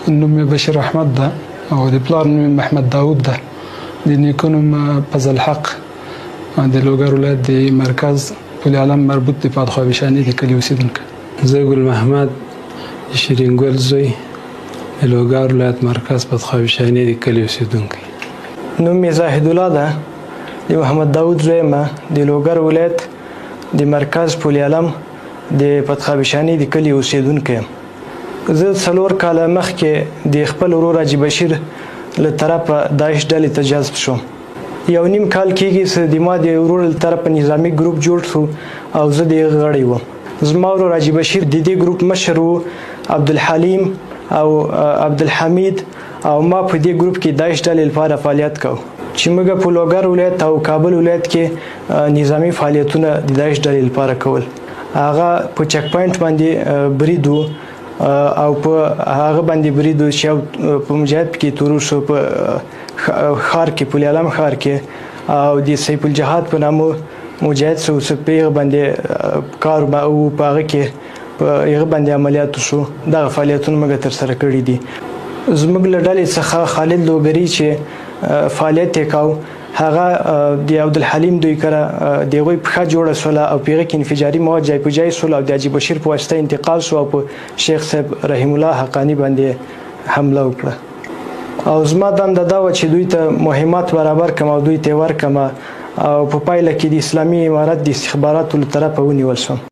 نوم مې بشیر احمد ده او د پلار نوم مې محمد داود ده، د نیکه نوم فضل حق، د لوګر ولایت د مرکز پل عالم مربوط د پادخوابشانې د کلي اوسېدونکی. زه ګل محمد د شیرین ګل زوی، د لوګر ولایت مرکز پادخوابشانې د کلي اوسېدونکی. نوم مې زاهدالله ده، د محمد داود زوی یم، د لوګر ولایت د مرکز پل عالم د پتخابشانې د کلي اوسېدونکی یم. زه 4 کاله مخکې د خپل ورور حاجي بشیر له طرفه داعش ډلې ته جذب شوم. 1.5 کال کېږي چې د ما د ورور له طرفه نظامي ګروپ جوړ شو او زه د هغه غړی وم. زما ورور حاجي بشیر د دې ګروپ مشر و، عبدالحلیم او عبدالحمید او ما په دې ګروپ کې داعش ډلې لپاره فعالیت کاوه، چې موږ په لوګر ولایت او کابل ولایت کې نظامي فعالیتونه د داعش ډلې لپاره کول. هغه په چک پوینټ باندې برید و او په هغه باندې برید و چې په مجاهد کې تورو شو په ښار کې، پل عالم ښار کې، او د سیف الجهاد په نامه مجاهد څه چې په هغه باندې کار او په هغه کې په هغه باندې عملیات وشو. دغه فعالیتونه موږ ترسره کړي دي. زموږ له ډلې څخه خالد لوګري چې فعالیت یې کاوه، هغه د عبدالحلیم دوی کره د هغوی پښه جوړه شوله او په هغه کې انفجاري مواد ځای په ځای شول او د حاجي بشیر په واسطه انتقال شو او په شیخ صاحب رحیم الله حقاني باندې حمله وکړه. او زما دنده دا وه چې دوی ته مهمات برابر کړم او دوی ته یې ورکړم او په پایله کې د اسلامي امارت د استخباراتو له طرفه ونیول شوم.